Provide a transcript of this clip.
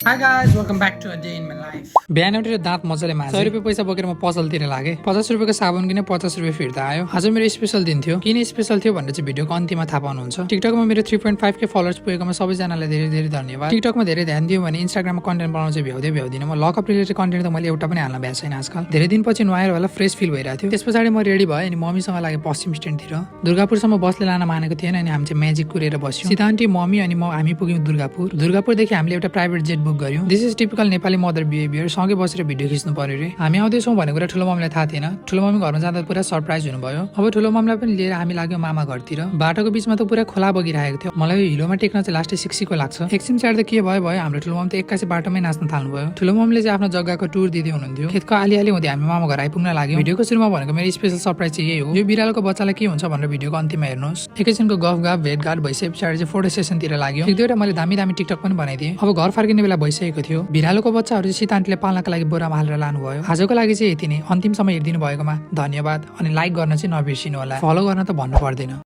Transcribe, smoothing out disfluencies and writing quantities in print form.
Hi guys, welcome back to a day in my life. बिहान उठेर दाँत मजाले माझे 100 रुपियाँ पैसा बोकेर म पसलतिर लागे 50 रुपियाँको साबुन किने 50 रुपियाँ फिर्ता आयो। आज मेरो स्पेशल दिन थियो। किन स्पेशल थियो भनेर चाहिँ भिडियोको अन्तिममा थाहा पाउनुहुन्छ। टिकटकमा मेरो 3.5 के फलोअर्स पुगेकोमा सबैजनालाई धेरै धेरै धन्यवाद। टिकटकमा धेरै ध्यान दियो भने इन्स्टाग्राममा कन्टेन्ट बनाउन चाहिँ भ्याउँदिन। म लकअप रिलेटेड कन्टेन्ट त मैले एउटा पनि हाल्न भ्याएको छैन आजकल। धेरै दिनपछि नुहाएर होला फ्रेश फिल भइरहेको थियो। त्यसपछि म रेडी भएँ अनि मम्मीसँग लागे पश्चिम स्ट्यान्डतिर। दुर्गापुरसम्म बसले लान मानेको थिएन अनि हामी चाहिँ म्याजिक कुरेर बस्यौँ। सीता आन्टी मम्मी अनि हामी पुग्यौँ दुर्गापुर। दुर्गापुरदेखि हामीले एउटा प्राइभेट जेट बुक गर्यौँ। This is typical Nepali mother behaviour. सँगै बसेर भिडियो खिच्नु पर्यो रे। हामी आउँदैछौँ भनेको कुरा ठुलो मम्मीलाई थाहा थिएन। ठुलो मम्मी घरमा जाँदा पुरा सरप्राइज हुनुभयो। अब ठुलो मम्मीलाई पनि लिएर हामी लाग्यौँ मामा घरतिर। बाटोको बिचमा त पुरा खोला बगिरहेको थियो। मलाई हिलोमा टेक्न चाहिँ लास्टै सिक्सीको लाग्छ। एकछिन चाँड त के भयो हाम्रो ठुलो मम्मी त एक्कासी बाटोमै नाच्न थाल्नुभयो। ठुलो मम्मीले चाहिँ आफ्नो जग्गाको टुर दिँदै हुनुहुन्थ्यो। खेतको आलिआली हुँदै हामी मामा घर आइपुग्न लाग्यौँ। भिडियोको सुरुमा भनेको मेरो स्पेशल सरप्राइज चाहिँ यही हो। यो बिरालोको बच्चालाई के हुन्छ भनेर भिडियोको अन्तिममा हेर्नुहोस्। एकैछिनको गफ भेटघाट भइसके पछाडि चाहिँ फोटो सेसनतिर लाग्यो। एक दुईवटा मैले दामी दामी टिकटक पनि बनाइदिएँ। अब घर फर्किने बेला भइसकेको थियो। बिरालोको बच्चाहरू चाहिँ सीता आन्टीले पाल्नका लागि बोरामा हालेर लानुभयो। आजको लागि चाहिँ यति नै। अन्तिमसम्म हेरिदिनु भएकोमा धन्यवाद अनि लाइक गर्न चाहिँ नबिर्सिनु होला। फलो गर्न त भन्नु पर्दैन।